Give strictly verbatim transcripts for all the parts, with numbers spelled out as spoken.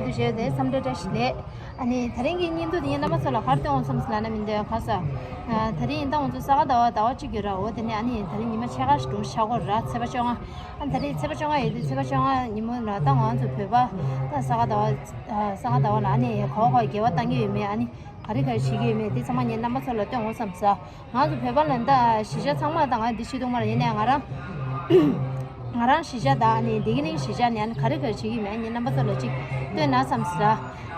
བྱས་ཏེ་འཚམས་འདྲི་བཀྲ་ཤིས་བདེ་ལེགས། ཨ་ནི་དེ་རིང་གི་བརྙན་ཐུང་དེ་ངས་རྣམ་པ་ཚོ་ལ་ག་རེ་སྟོན་འོང་བསམ་ཟེར་ལབ་ན་མི་འདོད་ཁ་ས། ཨ། དེ་རིང་ཡིན་ད་ང་ཚོ་ས་ག་ཟླ་བ་ཟླ་བ་གཅིག་ཡོད་ར། འོ་དེ་ནས་ཨ་ནི་དེ་རིང་ཉི་མ་ཕྱེད་ཀ་ཞིག་འགྲོ་ཤག་གོ་ར། ཚེས་པ་བཅོ་ལྔ། ཨ་ནི་དེ་རིང་ཚེས་པ་བཅོ་ལྔ་ཡོད་དུས་ཚེས་པ་བཅོ་ལྔ་ཉིན་མོ་ལ་ད་ང་ཚོ་བོད་པ་ད་ས་ག་ཟླ་བ་ཨ། ས་ག་ཟླ་བ་ལ་ཨ་ནི་ག་བ་ག་བ་དགེ་བ་བཏང་གི་ཡོད་མེད། ཨ་ནི་ག་རེ་ག་རེ་བྱེད་ཀྱི་ཡོད་མེད་དེ་ཚང་མ་ངས་རྣམ་པ་ཚོ་ལ་སྟོན་འོང་བསམ་ས། ང་ཚོ་བོད་པ་ལ་ད་གཞིས་ཆགས་ཚང་མ་ད་ང་འདི་ཤེས་ཐུབ་མ་རེད། ཡིན་ནའི་ང་རང་ང་རང་གཞིས་ཆགས་དང་ཨ་ནི་བདེ་སྐྱིད་གླིང་གཞིས་ཆགས་ནས་ཨ་ནི་ག་རེ་ག་རེ་བྱེད་ཀྱི་ཡོད་མེད་ཨ་ནི་རྣམ་པ་ཚོ་ལ་ཅིག་སྟོན་ན་བསམ་ས།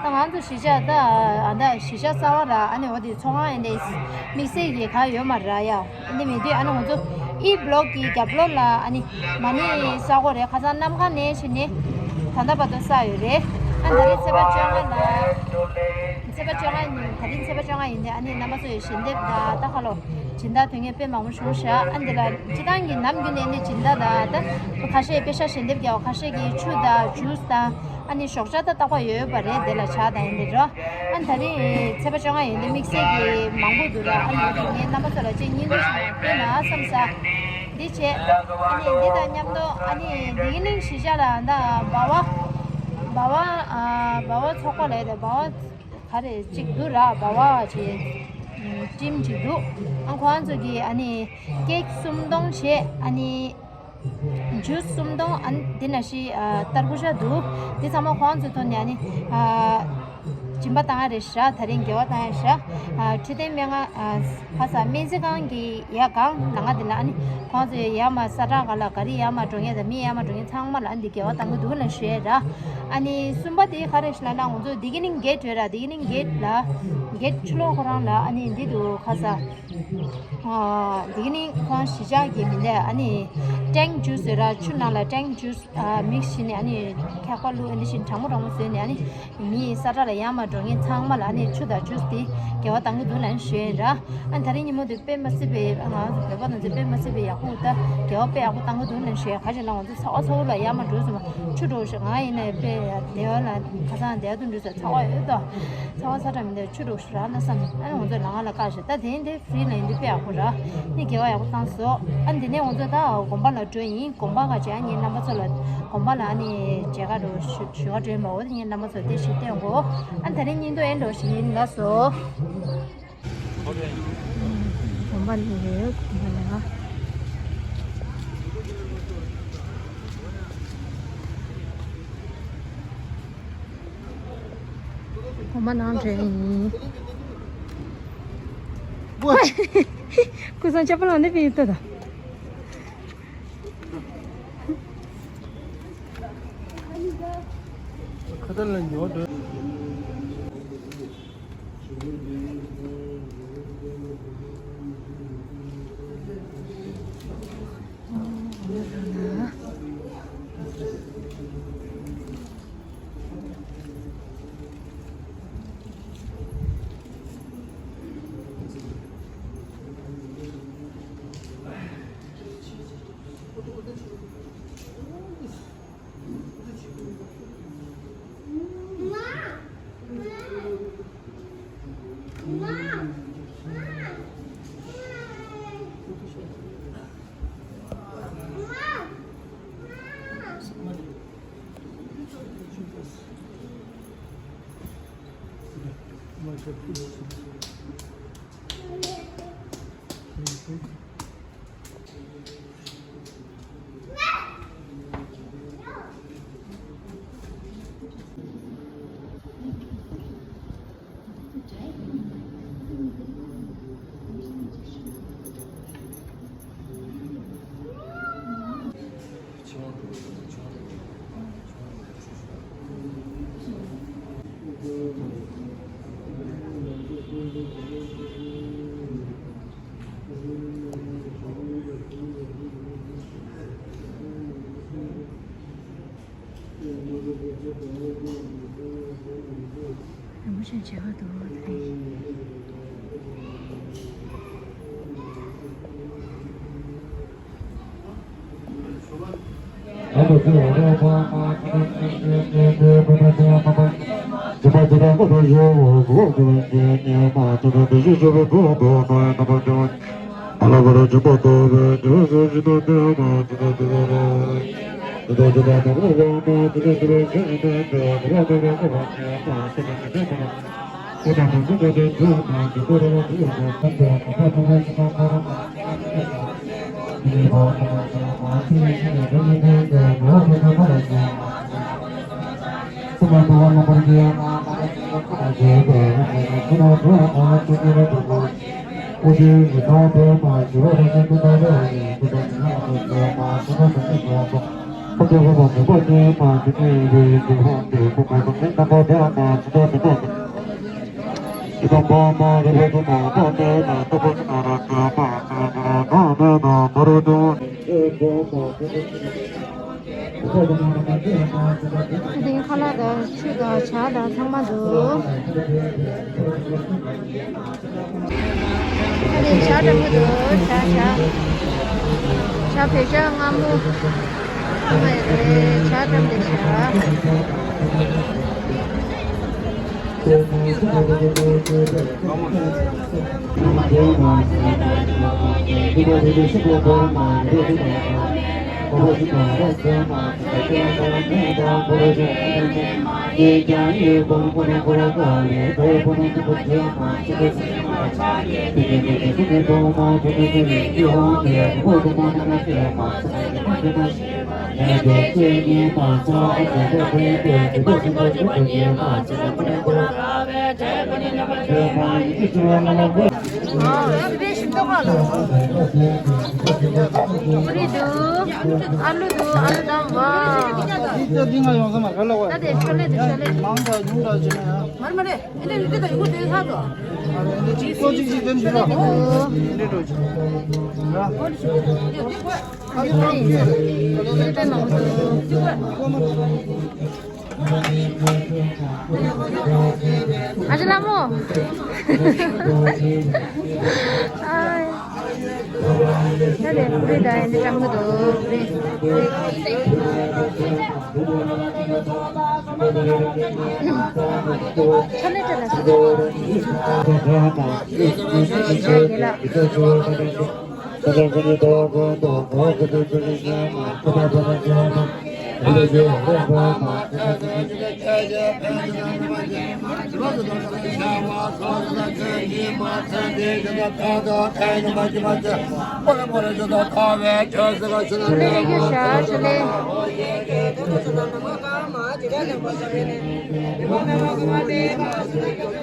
ད་ང་ཚོ་གཞིས་ཆགས་ད་ཨ་ད་གཞིས་ཆགས་གསར་པ་ར། ཨ་ནི་འོ་དེ་ཚོང་ཁང་ཡིན་ནའི་དམིགས་བསལ་གྱི་ག་ཡོད་མ་རེད་ཡ། ཨ་ནི་མི་དུས་ཨ་ནི་ང་ཚོ་ཨི་བི་ལོག་གི་རྒྱབ་ལོགས་ལ་ཨ་ནི་མ་ཎི་ས་གོ་རེད། ཁ་སང་གནམ་གང་ནས་ཕྱིན་ནས་ད་ལྟ་བར་དུ་ས་ཡོད་རེད། ཨ་ད་རེས་ཚེས་པ་བཅོ་ལྔ་ལ་ཚེས་པ་བཅོ་ལྔ་ཉིན་ད་རིང་ཚེས་པ་བཅོ་ལྔ་ཡིན་ཏེ་ཨ་ནི་རྣམ་པ་ཚོ་ཡི་ཞལ་འདེབས་དང་ད་ཁ་ལོ་སྦྱིན་བདག་དོན་གཉེར་དཔེ་མང་པོ་བྱུང་ཤག་ཨ་འདི་ལ་སྤྱི་བཏང་གི་ནམ་རྒྱུན་ནས་ནི་སྦྱིན་བདག་དང་ད་ཁ་ཤས་པེ་ཤག་ཞལ་འདེབས་རྒྱག་པ་ཁ་ཤས་ཀྱིས་ཆུ་དང་ཇུས་དང་ཨ་ནི་ཞོགས་ཇ་ད་རྟག་པར་ཡོད་པ་རེད། དེ་ལ་ཇ་དང་ཡིན་ཏེ་རོ། ཨ་ད་རིང་ཚེས་པ་བཅོ་ལྔ་ཡིན་ཏེ་དམིགས་བསལ་གྱི་མང་པོ་འདུག་ར། ཨ་ནི་འོ་དེ་ངས་རྣམ་པ་ཚོ་ལ་ཅིག་བརྙན་ཐུང་ཞིག་སྟོན་ན་བསམ་ས། འདི་བྱས། ཨ་ནི་འདི་དང་མཉམ་དུ་ཨ་ནི་བདེ་སྐྱིད་གླིང་གཞིས་ཆགས་ལ་ད་འབའ་བ་འབའ་བ་ཨ་འབའ་བ་ཚོགས་པ་ལས་ད་འབའ་བ་ག་རེ་གཅིག་འདུག་ར། འབའ་བ་བྱས་ཊིམ་གཅིག་འདུག་ཨ་ཁོང་ཚོ་གིས་ཨ་ནི་ཀེག་སུམ་སྟོང་བྱས། ཨ་ནི་ཇུས་སུམ་སྟོང་། ཨ་ནི་འདི་ན་ཤི་ཨ་ཏར་བུ་ཇ་འདུག་འདི་ཚང་མ་ཁོང་ཚོའི་ཐོག་ནས་ཨ་ནི་ཨ་སྦྱིན་པ་བཏང་ཡ་རེད་ཤག་ད་རིང་དགེ་བ་བཏང་ཡ་ཤག་ཨ་འཕྲོད་བསྟེན་སྨན་ཁང་ཨ་ཁ་ས་སྨན་རྩིས་ཁང་གི་ཡ་གང་ལ་ང་དེ་ལ་ཨ་ནི་ཁོང་ཚོས་ཡ་མ་ས་ཁྲ་ག་ལ་ག་རི་ཡ་མ་འགྲོ་མཁན་དང་མི་ཡ་མ་འགྲོ་མཁན་ཚང་མ་ལ་ཨ་ནི་དགེ་བ་བཏང་གི་འདུག་ལ་ཞུ་ཡ་ར། ཨ་ནི་གསུམ་པ་དེ་ག་རེ་ཞིག་ལབ་ན་ང་ཚོ་བདེ་སྐྱིད་གླིང་གེ་ཊི་ཡོད་ར། བདེ་སྐྱིད་གླིང་གེ་ཊི་ལ་གེ་ཊི་ཕྱི་ལོགས་ཁོ་རང་ལ་ཨ་ནི་འདི་འདུག་ཁ་ས། ཨ་བདེ་སྐྱིད་གླིང་ཁོང་གཞིས་ཆགས་ཀྱི་མི་འདས་ཨ་ནི་ཊེང་ཇུས་ཟེར་ར། ཆུ་ནང་ལ་ཊེང་ཇུས་ཨ་མིག་སི་བྱས་ནས་ཨ་ནི་ཁ་པར་བླུགས་ཨ་ནི་བཞིན་གྲང་མོ་གྲང་མོ་བཟོས་ནས་ཨ་ནི་མི་ས་ཁྲ་ལ་ཡར་མར་འགྲོ་མཁན་ཚང་མ་ལ་ཨ་ནི་ཆུ་དང་ཇུས་དེ་དགེ་བ་བཏང་གི་འདུག་ལབ་ཞུས་ཡིན་ར། ཨ་ནི་ད་རིང་ཉིན་མོ་དེ་དཔེ་མ་སྲིད་པའི་ང་ཚོ་བོད་པ་ཚོ་དཔེ་མ་སྲིད་པའི་ཡག་པོ་ད་དགེ་བ་དཔེ་ཡག་པོ་བཏང་གི་འདུག་ལབ་ཞུས། ག་ཅིག་ལ་ང་ཚོ་ཚ་བ་ཚ་བོ་ལ་ཡར་མར་འགྲོ་སོང་། ཆུ་འགྲོ་ཞིག་ང་ཡིན་ནའི་དཔེ་ཡ་དེ་བ་ལ་ཁ་སང་དེ་ཡ་དུ་འགྲོ་ས་ཚ་བ་ཡོད་དོ། ཚ་བ་ཚ་དྲགས་མི་འདུག་ཆུ་འགྲོ་ཞིག་རག་ན་བསམ། ཨ་ནི་ང་ཚོ་ལ་ང་ལ་བཀག་ཞིག་ད་དེ་འདི་ཧྥི་རི་ལ་ཡིན་དུས་དཔེ་ཡག་པོ་ར། ནི་དགེ་བ་ཡག་པོ་བཏང་སོང་། ཨ་ནི་དེ་ནས་ང་ཚོ་ད་དགོན་པ་ལ་འགྲོ་ཡིན། དགོན་པ་ག་ཅིག་ཨ་ནི་རྣམ་པ་ཚོ་ལ་དགོན་པ་ལ་ཨ་ནི་མཇལ་ཁ་འགྲོ་ཞུ་ཞུ་ག་འགྲོ་ཡིན་པ། འོ་དེ་ངས་རྣམ་པ་ཚོ་དེ་ཞིག་སྟོན་གོ། ཨ་ནི་ད་རིང་བརྙན་ཐུང་ཨེ་འགྲོ་ཞིག་ཡིན། ལགས་སོ། དགོན་པ་ནས་རེད། དགོན་པ་ལ། དགོན་པ་ནང་འདྲེན་ཡིན། ཀུན་བཟང་ཅག་པོ་ལ་འདི་པའི་ཡུལ་ལྟ་ད། ཁ་ཏ་ལ་ཉོ་འདོད། རིན་པོ་ཆེ་མཇལ་ཁ་འདུག་དེ་རིང་། ཁ་ལག་དང་ཆུ་དང་ཇ་དང་ཚང་མ་འདུག་ཨ་ནི་ཇ་འདྲ་མོ་འདུག་ཇ་ཇ། ཇ་བེ་ཇ་མངར་མོ། ཨ་མ་རེད། ཇ་འདྲ་མོ་འདུག་ཇ། ཨ་ལུ་འདུག་ཨ་ལུ་དང་། ད་དེ་ཤོ་ལེ་དེ་ཤོ་ལེ། མ་རེད་མ་རེད། ཨ་ལུ་འདུག་ཨ་ཅེ་ལྷ་མོ། ཨ། ད་ལས་ཕུ་རི་ད་ཡིན་འདི་ཀྲང་གི་འདུག་ཕུ་རི། ཕུ་རི། ཆ་ལེ་ཏྲ་ལ་སུ། ཡ་གི་ལ། ཆུ་ལེ་རེ་རྒྱུ་ཤ་ཆུ་ལེ།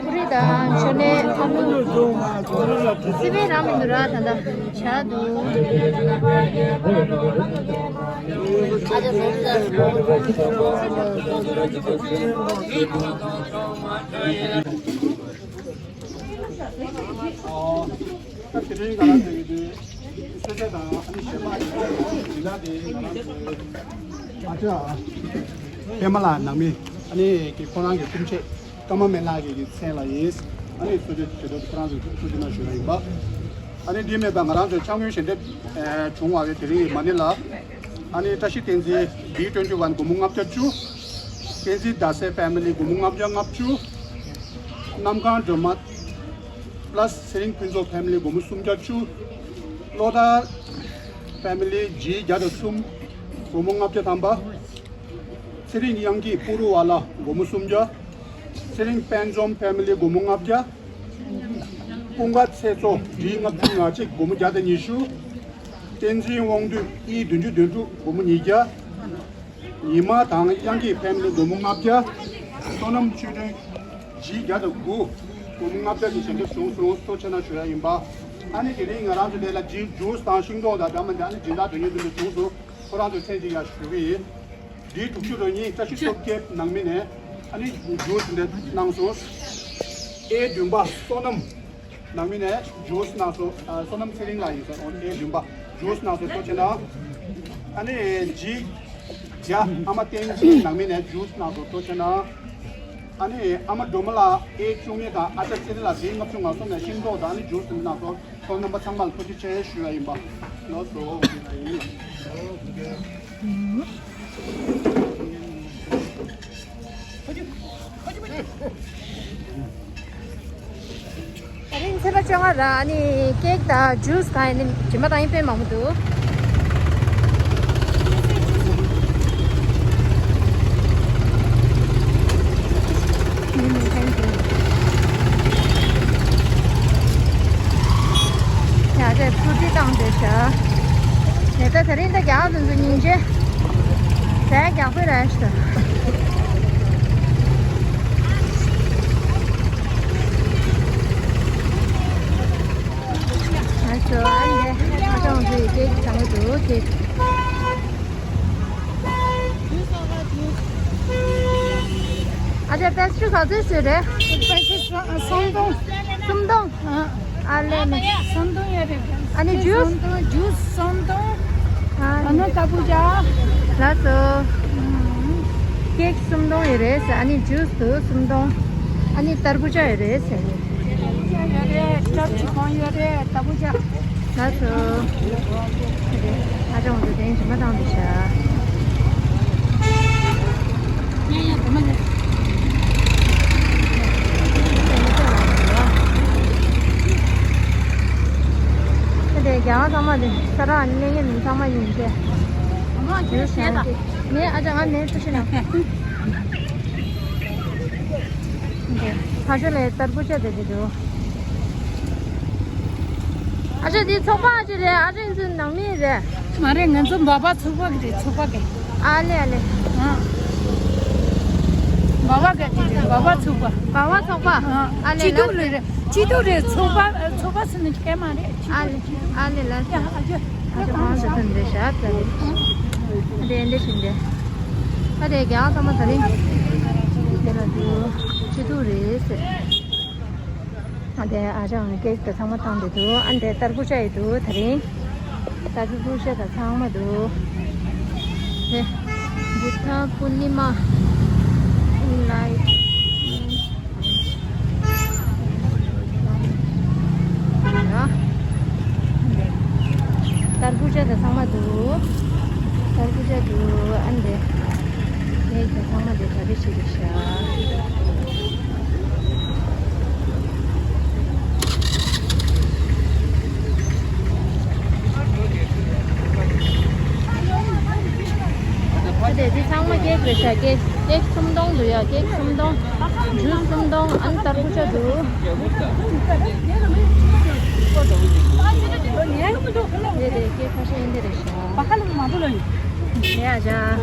ཕུ་རི་དང་ཆུ་ལེ་ཨ་ལུ། སི་པན་རང་མི་འདུག་ར་ད་ལྟ་ཇ་འདུག་ཨ་ཅེ་ཟོ་ཟ། ད་དེ་རིང་ང་རང་ཚོའི་གི་དུས་ཚོད་དང་ཨ་ནི་ཞལ་པར་ཡིན་ན་དེ་ང་རང་ཚོའི་ཨ་ཅག་པད་མ་ལགས་ནང་མི་ཨ་ནི་གི་ཁོ་རང་གི་སྤུན་མཆེད་ཀརྨ་སྨན་ལགས་ཀྱི་གི་མཚན་ལ་ཡིན། ཨ་ནི་གསོལ་ཇ་ཇ་དུ་ཁོ་རང་ཚོའི་གི་གསོལ་ཇ་ན་ཞུ་ཡ་ཡིན་པ། ཨ་ནི་འདི་མེད་པ་ང་རང་ཚོའི་ཕྱག་དངུལ་ཞལ་འདེབས་བྱུང་བ་གི་དེ་རིང་མ་ཎི་ལ། ཨ་ནི་བཀྲ་ཤིས་བསྟན་འཛིན་བི་ཊུ་ཝེན་ཊི་ཝན་སྒོར་མོ་ལྔ་བརྒྱ་བཅུ། བསྟན་འཛིན་ཟླ་གསལ་ཕེ་མི་ལི་སྒོར་མོ་ལྔ་བརྒྱ་ལྔ་བཅུ། གནམ་གང་སྒྲོལ་མ་པ་ལ་སི་ཚེ་རིང་ཕུན་ཚོགས་ཕེ་མི་ལི་སྒོར་མོ་སུམ་བརྒྱ་བཅུ། བློ་ཐར་ཕེ་མི་ལི་ཇི་བརྒྱ་དང་གསུམ་སྒོར་མོ་ལྔ་བརྒྱ་ཐམ་པ། ཚེ་རིང་དབྱངས་སྐྱིད་པུ་རུ་ཝ་ལ་སྒོར་མོ་སུམ་བརྒྱ། ཚེ་རིང་དཔལ་འཛོམས་ཕེ་མི་ལི་སྒོར་མོ་ལྔ་བརྒྱ། ཀུན་དགའ་ཚེ་མཚོ་ཌི་ལྔ་བཅུ་ང་གཅིག་སྒོར་མོ་བརྒྱ་དང་ཉི་ཤུ། བསྟན་འཛིན་དབང་འདུས་ཨི་བདུན་ཅུ་དོན་དྲུག་སྒོར་མོ་ཉིས་བརྒྱ། ཉི་མ་དང་དབྱངས་སྐྱིད་ཕེ་མི་ལི་སྒོར་མོ་ལྔ་བརྒྱ། བསོད་ནམས་ཆོས་སྒྲོན་ཇི་བརྒྱ་དང་དགུ་སྒོར་མོ་ལྔ་བརྒྱ་གི་ཞལ་འདེབས་བྱུང་སོང་། ཐུགས་རྗེ་ཆེ་གནང་ཞུ་ཡ་ཡིན་པ། ཨ་ནི་དེ་རིང་ང་རང་ཚོ་དེ་ལ་ཇི་ཇུས་དང་ཤིང་ཏོག་དང་འདྲ་མི་འདྲ་ཨ་ནི་སྦྱིན་བདག་དོན་གཉེར་དོན་དུ་བྱུང་སོང་། ཁོ་རང་ཚོའི་མཚན་གཅིག་ཡ་ཞུ་གི་ཡིན། འདིའི་དྲུག་ཅུ་རེ་གཉིས་བཀྲ་ཤིས་སྟོབས་རྒྱལ་ནང་མི་ནས་ཨ་ནི་ཇུས་འདི་གནང་སོང་། ཨེ་བདུན་པ་བསོད་ནམས་ནང་མི་ནས་ཇུས་གནང་སོང་། ཨ་བསོད་ནམས་ཚེ་རིང་ལགས་ཡིན་ས། ཨེ་བདུན་པ་ཇུས་གནང་སོང་། ཐུགས་རྗེ་ཆེ་གནང་། ཨ་ནི་ཇི་བརྒྱ་ཨ་མ་བསྟན་འཛིན་ནང་མི་ནས་ཇུས་གནང་སོང་། ཐུགས་རྗེ་ཆེ་གནང་། ཨ་ནི་ཨ་མ་སྒྲོལ་མ་ལགས་ཨེ་བཅུ་གཉིས་དང་ཨ་ཅག་ཚེ་རིང་ལགས་ཨེ་ལྔ་བཅུ་ང་གསུམ་ནས་ཤིང་ཏོག་དང་ཨ་ནི་ཇུས་འདི་གནང་སོང་། ཁོང་རྣམ་པ་ཚང་མ་ལ་ཐུགས་རྗེ་ཆེ་ཞུ་ཡ་ཡིན་པ། ལགས་སོ། ཡིན། ད་རིང་ཚེས་པ་བཅོ་ལྔ་ར། ཨ་ནི་ཀེག་དང་ཇུས་གང་ཡིན་ནི་དྲི་མ་དང་ཡིན་དཔེ་མང་པོ་འདུག་དེ་ཕུ་ཏི་བཏང་དེ་ཤ། ནས་ད་དེ་རིང་ད་རྒྱག་དུ་འཛུ་སྙིང་རྗེ། ཟས་རྒྱག་པོ་རེད་ཤ། ཨ་ཅོ་ཨ་ནི་ཨ་ཅོ་འཛུ་ཡི་ཀེག་བཟང་པོ་འདུག་ཀེག་ཨ་ཅག་པེ་སི་ཊི་རི་ག་ཚོད་བཟོས་རེད། པེ་སི་ཊི་རི་སུམ་སྟོང་། སུམ་སྟོང་། ཨ་ལས་ནི། སུམ་སྟོང་ཡོད་རེད། ཨ་ནི་ཇུས། སུམ་སྟོང་། ཇུས་སུམ་སྟོང་། ཨ་ནི་ཏར་བུ་ཇ། ལགས་སོ། ཀེག་སུམ་སྟོང་ཡོད་རེད་ཟེར། ཨ་ནི་ཇུས་དུ་སུམ་སྟོང་། ཨ་ནི་ཏར་བུ་ཇ་ཡོད་རེད་ཟེར། ཏར་བུ་ཇ་ཡོད་རེད། ཀེབ་སི་ཀོན་ཡོད་རེད། ཏར་བུ་ཇ། ལགས་སོ། ཨ་ཅག་འོང་དུ་དེང་རྗེས་མ་བཏང་དུ་བྱ། ཨ་དེ་རྒྱ་གར་ཚང་མ་དེ་ས་ར་ནི་གླེང་ཡ་མིན་ཚང་མ་ཡིན་ཅེ། ངས་ཨ་ཅག་ང་མེད་ཐུ་ཤི་ན། ཕ་ཤོ་ལས་ཏར་བུ་ཇ་དེ་དེ་འདུག་ཨ་ཅག་འདི་ཚོགས་པ་ཨ་ཅག་རེད། ཨ་ཅག་ཚོའི་ནང་མི་རེད། མ་རེད། ང་ཚོ་འབའ་པ་ཚོགས་པ་གི་རེད། ཚོགས་པ་གི། ཨ་ལེ་ཨ་ལེ། ཨ། འབའ་པ་གི་རེད། འབའ་པ་ཚོགས་པ། འབའ་པ་ཚོགས་པ། ཨ་ལེ། སྐྱིད་སྡུག་ལས་རེད། སྐྱིད་སྡུག་རེད། ཚོགས་པ་ཚོགས་པ་ཟེར་ན་སྐད་མ་རེད། སྐྱིད་སྡུག་ཨ་ལེ་ལ། ཨ་ཅག་ཨ་ཅག་ཨ་ཅག་གང་ཟེར་ཐོན་རེད་ཤག་ཟེར་རེད། ཨ་དེ་འདྲ་བཞིན་དེ། ཨ་དེ་རྒྱ་གར་ཚང་མ་ད་རིང་དེ་ལ་འདུག་སྐྱིད་སྡུག་རེད་ཟེར། ཨ་དེ་ཨ་ཅག་ཀེག་དང་ཚང་མ་བཏང་དེ་འདུག་ཨ་དེ་ཏར་བུ་ཇ་ཡི་འདུག་ད་རིང་ཏར་བུ་ཇ་དང་ཚང་མ་འདུག་དེ་བུདྡྷ་པུར་ནི་མ་ལའི། ཏར་བུ་ཇ་དང་ཚང་མ་འདུག་ཏར་བུ་ཇ་འདུག་ཨ་འདི། ངས་ཀྱང་ཚང་མ་འདི་ག་རེ་བྱེད་དགོས་ཤག་ཨ་དེ་འདི་ཚང་མ་ཀེག་རེད་ཤག་ཀེག་ཀེག་སུམ་སྟོང་འདུག་ཡ། ཀེག་སུམ་སྟོང་། ཇུས་སུམ་སྟོང་། ཨ་ནི་ཏར་བུ་ཇ་འདུག་དེ་དེ་ཀེག་ཁ་ཤས་ཡིན་དེ་རེད་ཤག་ཡ་ཇ། ཨ།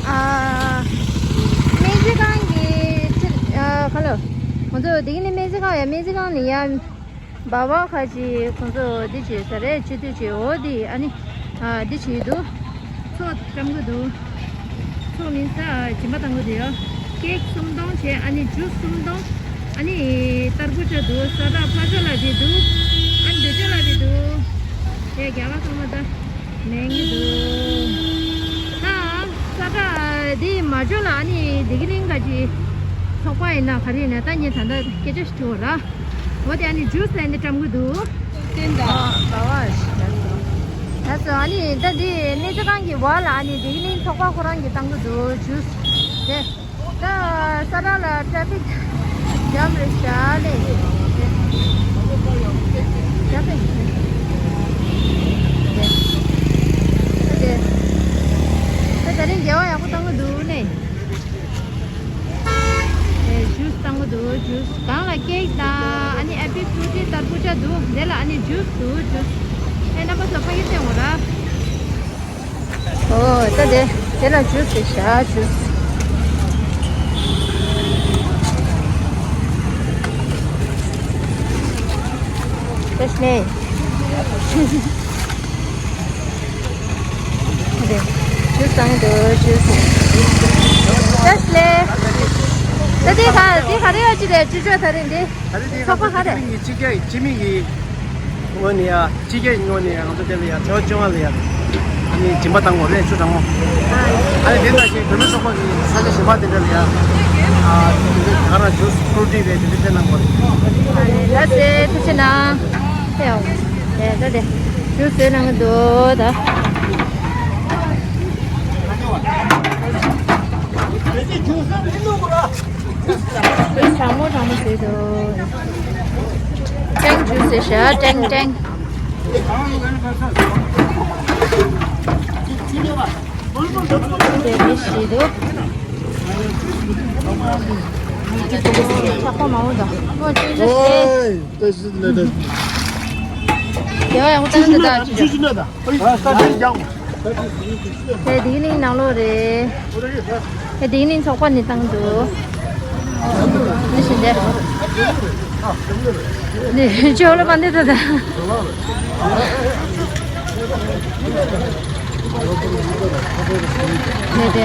ཨ། སྨན་རྩིས་ཁང་གི་ཁ་ལོ། ང་ཚོ་དེ་གི་ནི་སྨན་རྩིས་ཁང་ཡ། སྨན་རྩིས་ཁང་ནི་ཡ། འབའ་པ་ཁ་ཅིག་ཁོང་ཚོ་འདི་བྱེད་ས་རེད། སྤྱི་འཐུས་བྱེད། འོ་འདི་ཨ་ནི་ཨ་འདི་བྱེད་འདུག་ཚོགས་བཀྲམ་གི་འདུག་ཚོགས་མིན་ས་སྦྱིན་པ་བཏང་གི་འདུག་ཡ། ཀེག་སུམ་སྟོང་བྱས། ཨ་ནི་ཇུས་སུམ་སྟོང་། ཨ་ནི་ཏར་བུ་ཇ་འདུག་ས་དག་ཕ་ཇོ་ལ་བྱེད་འདུག་ཨ་ནི་འདི་ཇོ་ལ་བྱེད་འདུག་ཨེ་རྒྱ་གར་ཚང་མ་ད་ལེན་གི་འདུག་ད་ས་དག་འདི་མ་ཇོ་ལ་ཨ་ནི་འདི་གི་ནིང་ག་ཅི་ཚོགས་པ་ཡིན་ན་ག་རེ་ཡིན་ན་ད་ངས་ད་ལྟ་སྐད་ཆ་ཞིག་དྲི་བ་ར། འོ་དེ་ཨ་ནི་ཇུས་ལ་འདི་བཀྲམ་གི་འདུག་བསྟན་དང་བ་བ་ཞིག་ལ་སོ། ལ་སོ་ཨ་ནི་ད་འདི་སྨན་རྩིས་ཁང་གི་བ་ལ་ཨ་ནི་འདི་གི་ནི་ཚོགས་པ་ཁོ་རང་གི་བཏང་གི་འདུག་ཇུས་དེ། ད་ས་ར་ལ་ཊེ་ཕིག་ཇམ་རེད་ཤག་ལེ། ཊེ་ཕིག་དེ་ད་དེ་རིང་དགེ་བ་ཡག་པོ་བཏང་གི་འདུག་ལེ། ཨེ་ཇུས་བཏང་གི་འདུག་ཇུས་གང་ལ་ཀེག་དང་ཨ་ནི་ཨེ་པི་ཕྲུ་ཊི་ཏར་བུ་ཇ་འདུག་དེ་ལ་ཨ་ནི་ཇུས་འདུག་ཇུས། ཨེ་རྣམ་པ་ཚོ་ཕ་གི་བསྟན་འོ་ར། ཨོ་ད་དེ་དེ་ལ་ཇུས་དེ་བཞག་ཇུས། ད་ཤི་ནས། རེད། ཇུས་བཏང་འདུག་ཇུས། ལགས་ལེ། ད་དེ་ག་དེ་ག་རེ་ཡོད་ཅི་རེད། ཅི་ཅོ་ད་རེད་འདི། ད་རེས་དེ་ཚོགས་པ་ག་རེ། སྤྱི་ཁྱབ་སྤྱི་མི་གི་ངོས་ནས་ཡ། སྤྱི་ཁྱབ་ངོས་ནས་ཡ། ང་ཚོ་དེ་ལ་ཡ་ཚེས་པ་བཅོ་ལྔ་ལ་ཡ། ཨ་ནི་སྦྱིན་པ་བཏང་དགོས་རེད། ཆུ་གྲང་མོ། ཨ་ནི་དེ་ལྟ་བཞིན་བོད་མི་ཚོགས་པ་གི་ས་ཆ་གཞན་པ་དེ་འདྲ་ལ་ཡ། ཨ་དེ་འདྲ་ག་རང་ཇུས་ཕྲུ་ཊི་རེད། དེ་འདྲ་སྤྲད་གནང་དགོས་རེད། ལགས་སེ་ཐུགས་རྗེ་གནང་། ཨེ་ཡོ། ཨེ་ད་དེ་ཇུས་བཟོས་གནང་གི་འདུག་ད། གྲང་མོ་གྲང་མོ་བཟོས་འདུག་ཀྲེང་ཇུས་ཟེར་ཤག་ཀྲེང་ཀྲེང་། དེ་མི་ཤེས་འདུག་ཆག་པ་མང་པོ་འདུག་ཨོ་ཅུང་ཟད་ཤེས། ཨོའི། དེ་ཡང་ད་འདི་ད་ཅི་ཅི། དེ་དིང་ལིང་ནང་ལོགས་རེད། དེ་དིང་ལིང་ཚོགས་པ་ནས་བཏང་འདུག་མི་ཤེས་འདི། ནི་ཅོ་ལོ་མ་འདི་ད་ད། ནས་དེ།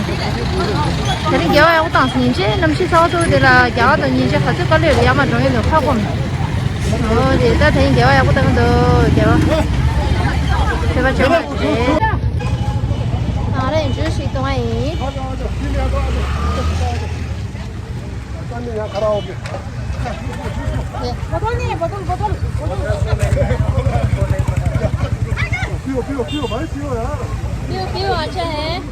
དེ་རིང་དགེ་བ་ཡག་པོ་བཏང་སོང་། ཉིན་ཤས་གནམ་གཤིས་ཚ་བ་ཚ་བོ་དེ་ལ་རྒྱ་གར་དང་ཉིན་ཤས་ག་ཚོད་དཀའ་ལས་རེད། ཡར་མར་འགྲོ་མཁན་དང་ཁ་སྐོམ། ཨོ་དེ་ད་དེ་རིང་དགེ་བ་ཡག་པོ་བཏང་གི་འདུག་དགེ་བ། ཁྱོད་པ་ཆོག་མ་རེད། ང་རང་ཡིན་ཇུས་ཞིག་གཏོང་བ་ཡིན། पियो, पियो, पियो भाई, पियो यार। पियो, पियो, अच्छा है। पी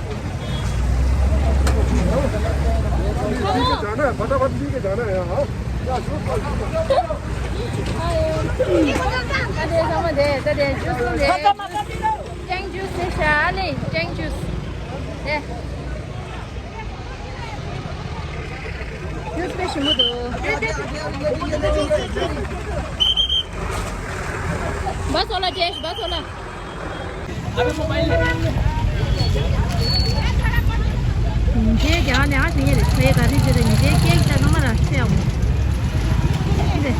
के जाना है, फटाफट पी के जाना है, हाँ। क्या जूस कर दे, दे, दे, जूस दे। टेंग जूस दे, शाले, टेंग जूस। दे। ཡུས་པེ་ཞིམ་པོ་འདུག་བ་སོ་ལ་ཅེས་བ་སོ་ལ། ཉིན་རྒྱལ་ནས་ཨ་ཞིག་ཡེ་རེད། ཚེ་ག་རེ་བྱེད་རེད། ཉིན་རྒྱལ་སྐད་ཀྱི་ལ་ནོ་མ་ར་ཆེ་ཡ་མོ། འདི།